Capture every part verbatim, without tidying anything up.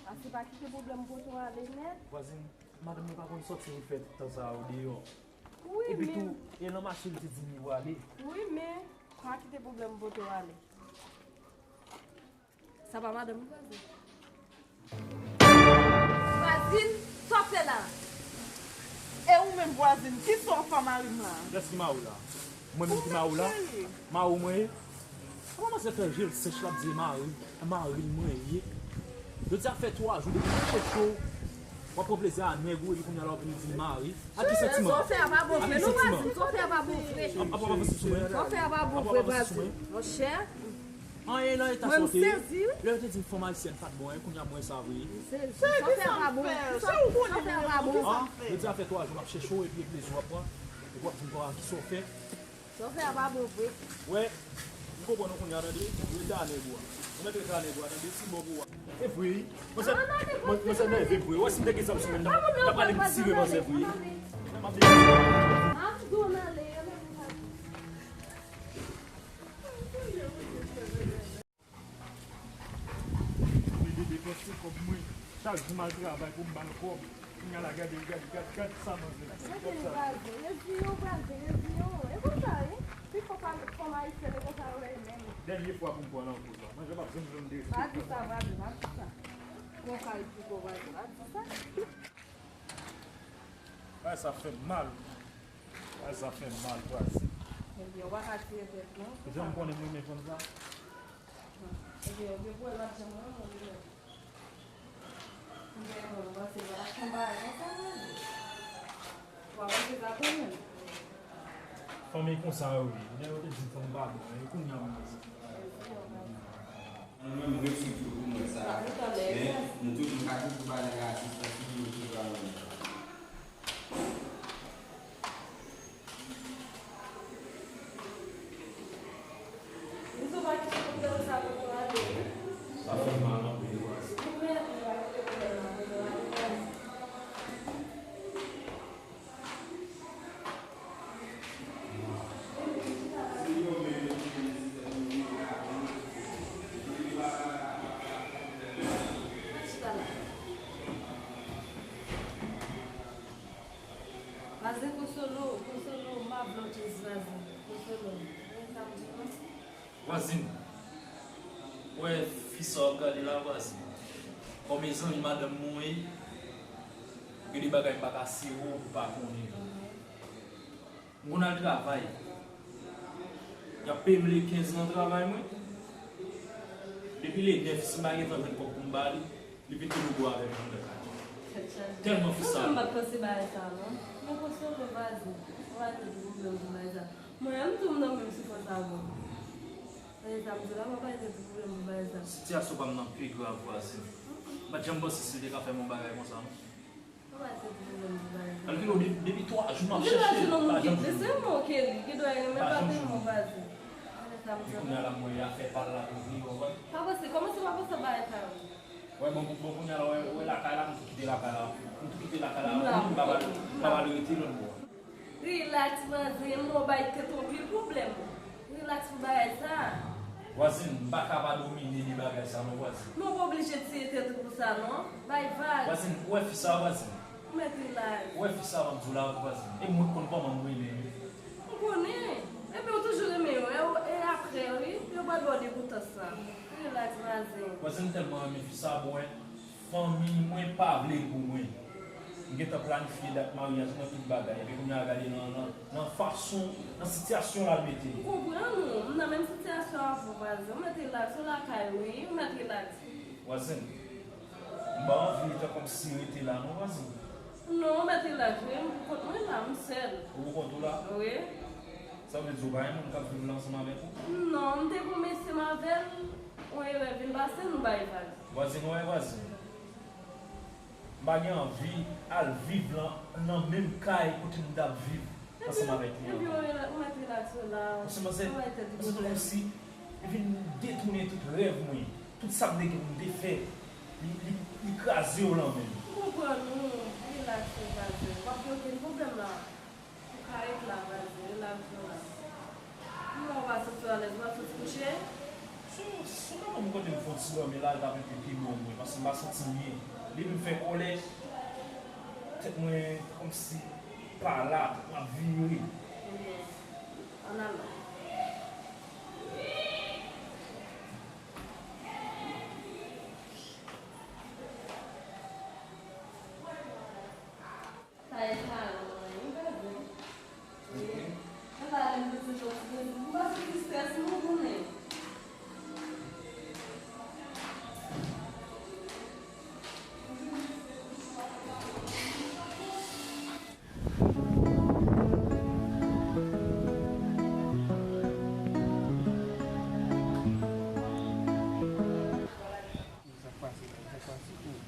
Ase pa kite pwoblèm pote w ale nèt. Vwazin, madanm mwen pa konn sòti vin fè tan sa yo deyò. Wi, men. Epi tou, e nan mache li te di m li prale. Wi, men, pa kite pwoblèm pote w ale. Sa pa madanm ou, vwazin? Vwazin, sa w fè la? E ou menm vwazin, kisa w fè mari m la? Kiyès ki mari w la? Mwen menm ki mari w la? Mari w mwen ye? Kòman manzè fè je l sèch l ap di mari, mari l mwen ye? Yo di a fè twa jou depi m chèche w, w ap pran plezi a nèg ou epi kounye a la w vin di mari. Ak ki santiman? Sa w fè a pa bon vre non vwazin, sa w fè a pa bon vre. Ap ap avanse sou mwen. Sa w fè a pa bon vre vwazin. Monchè. Anyen nan eta sa w te ye. Lè yo te di m fanm ayisyèn pa t bon, kounye a m wè sa vre. M sezi. Sa w fè a pa bon. Sa w fè a pa bon. Yo di a fè twa jou m ap chèche w epi e plezi w ap pran. Epi w ap di m kòman kisa w fè. Sa w fè a pa bon vre. Wè, m konprann ou kounye a tande. Rete a nèg ou a. Ou mèt rete a nèg ou a tande, si bon pou ou a. E vre wi. Manzè, manzè nève vre. Wè si m te gen zam sou mwen m t ap pral retire manzè vre. M ap di. Mwen de depanse kòb mwen. Chak jou m al travay pou m ba l kòb. Kounye a la gade, gade, gade, gade sa manzè la. Gade vwazin, reziye w vwazin, reziye w. E konsa wi. Pifò fanm ayisyèn e konsa yo ye menm. Dènye fwa pou m pran nan koz la. Manzè p ap janm jwenn de. Pa di sa vwazin, pa di sa. Konsa li pifò vwazin, pa di sa. Bagay sa fè m mal. Bagay sa fè m mal vwazin. Ebyen, ou pa ka tire tèt non. Jan m konnen m renmen fanm sa. Ebyen, ou gen pwoblèm ak jan mwen renmen w li menm. Ou gen mwen, ou panse m pa t ap fè yon bagay konsa vwazin? Ou pa panse sa pou mwen? Fanmi konsa yo ye. Lè yo te di m fanm pa bon, e kounye a m wè se. Mwen menm m reflechi pou m wè sa. Men nou tout nou ka toujou pale rasis paske nou toujou al nan. Sa fè m mal anpil wi. Vwazin konsole w, konsole w, m ap vle w chans vwazin, konsole w. Ou konn sa m di w? Vwazin, ou wè fi sa w ap gade la vwazin? Kòm e zanmi madanm mwen ye, gen de bagay m pa ka sere w pou w pa konnen. M konn al travay. Y ap peye m le kenz nan travay mwen. Depi le nèf, si m pa gentan jwenn kòb pou m ba li, li vin tounen bò avè m anndan kay. Tèlman fi sa. Mwen menm m pa t panse bagay sa non. Men konsole w vwazin. Ou pa te di pwoblèm pou bagay sa. Mwen menm tou m nan menm sou konsa bon. Bagay sa m di la, mwen pa te di pwoblèm pou bagay sa. Sitiyasyon pa m nan pi grav vwazin. M pa t janm panse si l te ka fè m yon bagay konsa non. Alkilo, depi twa jou m ap chèche l, pa janm jwenn. Se mwen ke li, ki dwe renmen pa te mwen vwazin. Epi kounye a la m wè afè pa l la tou vini, w konprann? Pa panse, kòmanse pa panse bagay sa yo. Wè, bon, bon, kounye a la, wè, wè lakay la, m tou kite lakay la. M tou kite lakay la, m pa pral, m pa pral rete lòt bò. Rilaks, manzè, m wè w bay tèt ou anpil pwoblèm. Rilaks pou bagay sa. Vwazin, m pa ka pa domine de bagay sa non vwazin. Men w pa oblije tiye tèt ou pou sa non. Bay vag. Vwazin, ou wè fi sa vwazin? Ou mèt rilaks. Ou wè fi sa m ap di w la vwazin? E mwen k konn kòman m renmen yo. M konnen. Ebyen ou toujou renmen yo. E, e apre wi, yo pral ba w degoutans lan. Rilaks vwazin. Vwazin, m tèlman renmen fi sa bon wi. Fanmi mwen pa vle l pou mwen. M gentan planifye dat maryaj mwen, tout bagay. Epi kounye a gade nan, nan, nan fason, nan sitiyasyon l al mete l. M konprann ou. M nan menm sitiyasyon avè w vwazin. Ou mèt rilaks, ou lakay ou, wi. Ou mèt rilaks. Vwazin, m pa anvi tankou m si rete la non vwazin. Non, ou mèt rilaks, wi. M pou kont mwen la, m sèl. Ou pou kont ou la? Wi. Sa vle di ou pa gen moun k ap viv la ansanm avèk ou? Non, m te pran mesye m avè l, yon erè vin pase, nou bay vag. Vwazin, ou wè vwazin? M pa gen anvi al viv lan, nan menm kay kote m t ap viv ansanm avèk li ankò. Epi, epi, ou mèt rilaks la. Ou se manzè, ou se kòmsi li vin detounen tout rèv mwen. Tout sa m te gen pou m te fè, li, li, li kraze yo lan men m. M konprann ou. Rilaks, vwazin. W ap gen okenn pwoblèm la. Ou ka ret la, vwazin, rilaks ou la. M wè w pa santi w alèz, w ap sot kouche? Sou, sou manman m Mwen te fè yon ti dòmi la, l t ap enpe pi bon mwen, paske m pa santi m byen. Depi m fè kòlè, tèt mwen kòmsi pa la, tèt mwen ap vire. Ann al non. Sa e sa, mwen, mwen pa byen. Mwen pa renmen soti nan ti prezi. Mwen pa soti strès, non, konnen. Sa k pase la? Sa k pase? Oh.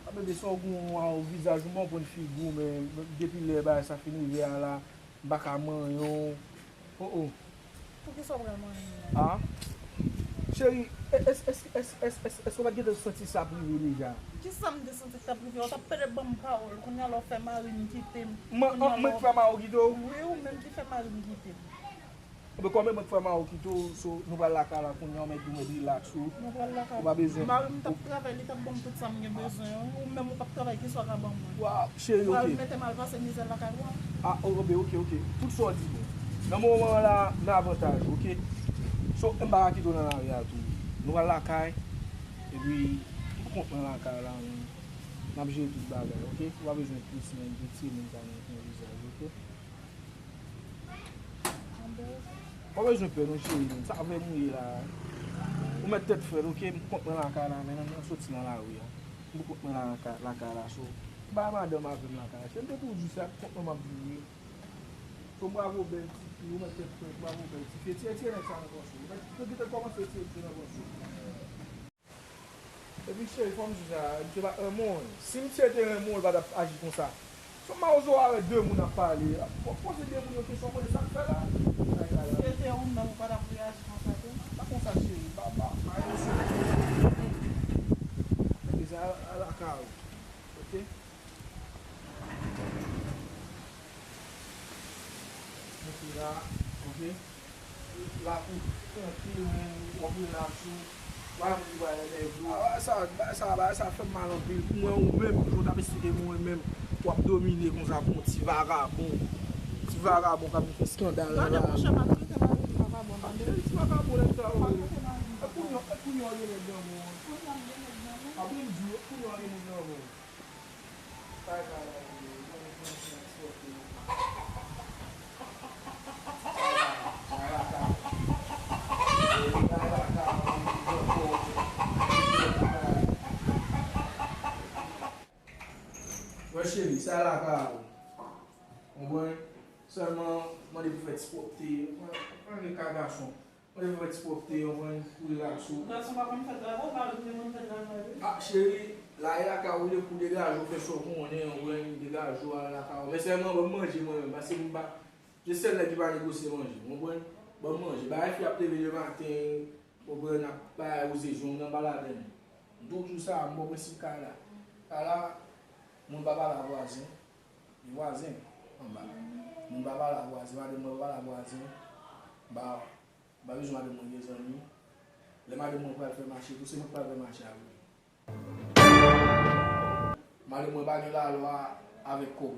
A bebe, sa w gen yon vizaj ou, m pa konprann figi w, men depi lè bagay sa fin rive a la, m pa ka manyen w. Oh, oh. Poukisa w pral manyen m la? Ah? Cheri, èske w pa t gentan santi sa ap rive deja? Kisa m te santi k t ap rive? Ou t ap pede ban m pawòl, kounye a la w fè mari m kite m. Mwen, mwen k fè mari w kite w? Wi, ou menm ki fè mari m kite m. Enben, kòm e mwen k fè mari w kite w, so, nou pral lakay la kounye a, ou mèt, ou mèt rilaks ou. Nou pral lakay. Ou pa bezwen. Mari m t ap travay, li t ap ban m tout sa m gen bezwen an. Ou menm ou p ap travay, kisa w ka ban mwen? Waw, cheri, ok. Ou pral mete m al pase mizè lakay ou an? Ah, oh, enben, ok, ok. Tout sa w di bon. Nan moman an la, nan avantaj, ok? So, m pa ka kite w nan lari a tou. Nou pral lakay, epi, m pou kont mwen lakay la, men n ap jere tout bagay, ok? Ou pa bezwen plis, men, de timoun sa nan vizaj, ok? Pa bezwen pè non, cheri, sa avè m ou ye la. Ou mèt tèt frèt, ok? M kont mwen lakay la, men n soti nan lari a. M kont mwen lakay, lakay la, so. M pa madanm avè m lakay la. Se m te toujou di sa, m kont mwen m ap vini. So, bravo, bèl tifi, ou mèt tèt frèt, bravo, bèl tifi. Etire, etire nèg sa nan pòch ou. Ou mèt, ou gentan kòmanse etire nèg sa nan pòch ou. Epi cheri, fò m di w sa, misye pa renmen w. Si misye te renmen w, li pa t ap aji konsa. Se yon mawozo avèk de moun ap pale. Poze de moun yo kesyon, konnen sa k fè la. Si se te ou menm, ou pa t ap reyaji konsa tou? Pa konsa, cheri. Pa, pa, pa emosyon. Epi sa, a, a lakay ou. Ok? Mete la, ok? Lakou trankil, men w ap rilaks ou. Pa gen moun ki pral enève w. Ah, bagay sa, bagay sa, bagay sa fè m mal anpil. Pou mwen, ou menm, jan w t ap esplike mwen menm, w ap domine konsa pou yon ti vagabon. Ti vagabon k ap vin fè eskandal la. Tande, monchè, pa trete mari m vagabon, tande. Ah, cheri, ti vagabon, nèg sa, wi. Pa trete mari m vagabon. E kounye a, e kounye a w gen nèg nan men w. Kounye a m gen nèg nan men w. Ah, byen di w, e kounye a w gen nèg nan men w. Wè cheri, sa lakay ou. Konprann? Sèlman, mande pou fè ti pwòpte. Konprann? Konprann, ka gason. Mwen vle fè ti pwòpte, yon pwen pou rilaks ou. Gason pa konn fè travay, ou pa vle moun fè travay, wi. Ah, cheri, la e lakay ou, li pou degaje w, fè sa w konnen, ou konprann, degaje w, al lakay ou. Men sèlman, ban m manje mwen menm, paske m pa, se sèl nèg ki pa negosye manje, ou konprann? Ban m manje. Bagay fi ap leve le maten, ou konprann, ap bay ou zezon, m nan pa ladann. M toujou sa, m bon prensip kay la. Kay la, moun pa pale a vwazen, e vwazen anba. Moun pa pale a vwazen, madanm mwen pa pale a vwazen, ba M pa bezwen madanm mwen gen zanmi. Lè madanm mwen pral fè mache tou, se mwen k pral fè mache avè l. Madanm mwen pa gen lalwa avèk kòb.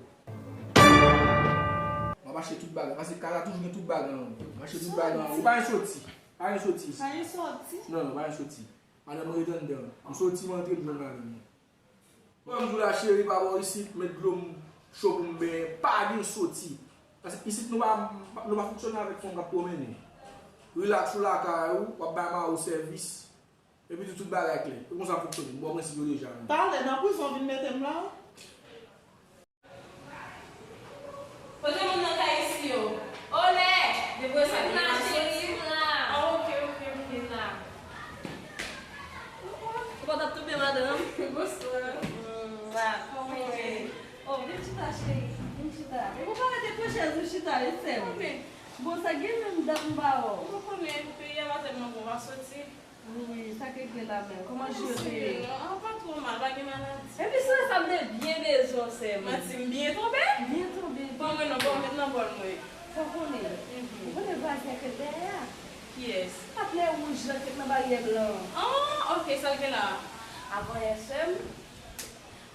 M ap achte tout bagay, paske kay la toujou gen tout bagay ann. M achte tout bagay ann. Ou pa gen soti. Pa gen soti isit. Pa gen soti? Non, non, pa gen soti. Madanm mwen ret anndan. M soti, m antre, m jwenn madanm mwen. Ban m di w la, cheri, pa bò isit, met dlo m cho pou m benyen, pa gen soti. Paske isit nou pa, nou pa fonksyone avèk fanm k ap pwomennen. Rilaks ou lakay ou, w ap bay mari w sèvis. Epi tou, tout bagay klè. E konsa m fonksyone, m ba w prensip yo deja menm. Talè, nan prizon w vin mete m la? Kote moun nan kay isi yo? Olè! Debouye sa ki nan soti. M la. Ah, ok, ok, ok. M la. Ou pa t ap tonbe, madanm? Bonswa. Hmm, la, kòman w ye? Oh, vin chita, cheri. Vin chita. E ou pa rete pran chèz ou chita, wi, sè m. Bon, sa gen menm dat m pa wè w. Ou konnen, peyi a pa tèlman bon, pa soti. Wi, sa k regle la menm? Kòman je w te ye? Ah, pa twò mal, pa gen maladi. Epi se sa m te byen bezwen, sè m. Manti, m byen tonbe? Byen tonbe. Ban mwen non, ban mwen met nan bòl mwen. Fò konnen. Mhm. Ou konnen vwazen k ret dèyè a? Kiyès? Patnè wouj lan ki t nan baryè blan an. Ah, ok, sa l gen la? Avan yè sè m,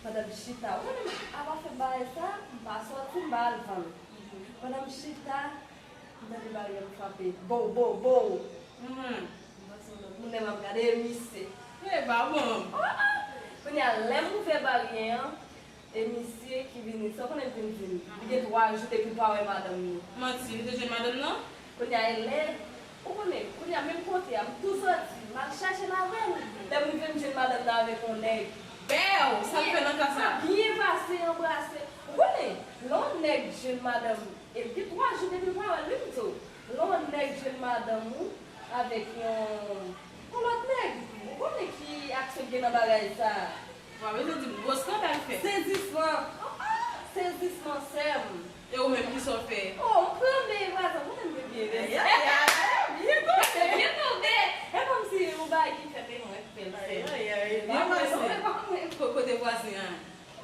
pandan m chita, ou konnen, avan fèt bagay sa, m pa sòti, m pa al vann. Pandan m chita, m tande baryè m frape. Bow, bow, bow. Mhm. M panse yon lòt moun lè m ap gade, e misye. E pa bon. Ah, ah. Kounye a, lè m ouvè baryè an, e misye ki vini, sa w konnen l vin di m? Li gen twa jou depi l pa wè madanm li. Manti, li te jwenn madanm nan? Kounye a, e lè, ou konnen, kounye a, menm kote a, m tou sòti, m al chache l avè l. Lè m rive, m jwenn madanm nan avèk yon nèg. Bèw, sa l fè nan ka sa? Byen pase, anbrase. Ou konnen, lè yon nèg jwenn madanm, e gen twa jou depi l pa wè l, wi, m di w. Lè yon nèg jwenn madanm ou avèk yon, yon lòt nèg, ou konnen ki aksyon k gen nan bagay sa a? Ou pa bezwen di m, gwo eskandal fèt. Sezisman! Sezisman, sè m! E ou menm, kisa w fè? Oh, m pran men vwazen, ou konnen m te byen vèse. Ay, ay, ay, ay, byen tonbe. Byen tonbe. E kòmsi yon bagay ki fèt e mwen k fè l, sè m. Ay, ay, ay, byen pase. E pa mwen, non, e pa mwen. Ko-, kote vwazen an?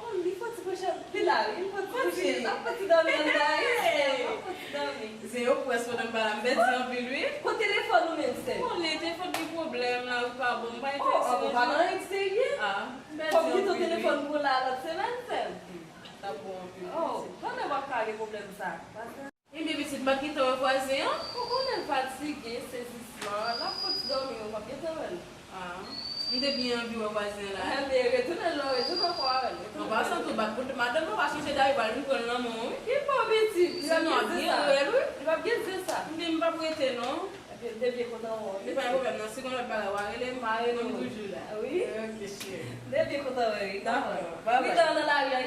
Oh, li fon ti kouche, li la, wi, li fon ti kouche, l ap fon ti dòmi anndan, wi, sè m, l ap fon ti dòmi. Zen yo pwès pandan m pa la, m pèdi anpil, wi. Kot telefòn ou menm, sè m? Bon, li telefòn gen pwoblèm la, wi, pa bon, m pa enterese nan jwe. Oh, ah, bon, pa nan anyen k serye? Ah, m pèdi anpil, wi. Fò m kite w telefòn pou w la lòt semèn, sè m. T ap bon anpil, wi. Oh, kòman w ap ka gen pwoblèm sa? Ebyen pitit, m pa t gentan wè vwazen an. Ou konnen l fatige, sezisman, l ap fon ti dòmi, ou p ap gentan wè l. Ah, m te byen anvi wè vwazen an la. Ebyen, retounen lè w retounen ankò avè l. An pasan tou, bat pou madanm nan pa chanje dayè, pral vin pran l nan men w, wi. Ki pa pitit, li p ap gen zen sa. Sinon, ap gen rèl, wi. Li p ap gen zen sa. M di m p ap rete, non. Ebyen, m te byen kontan wè w. Li pa gen pwoblèm, non. Si gen lòt bagay, w a rele m, m toujou la. Wi. Ok, cheri. M te byen kontan wè w, wi. Dakò. Bye bye. Wi, nan lari a,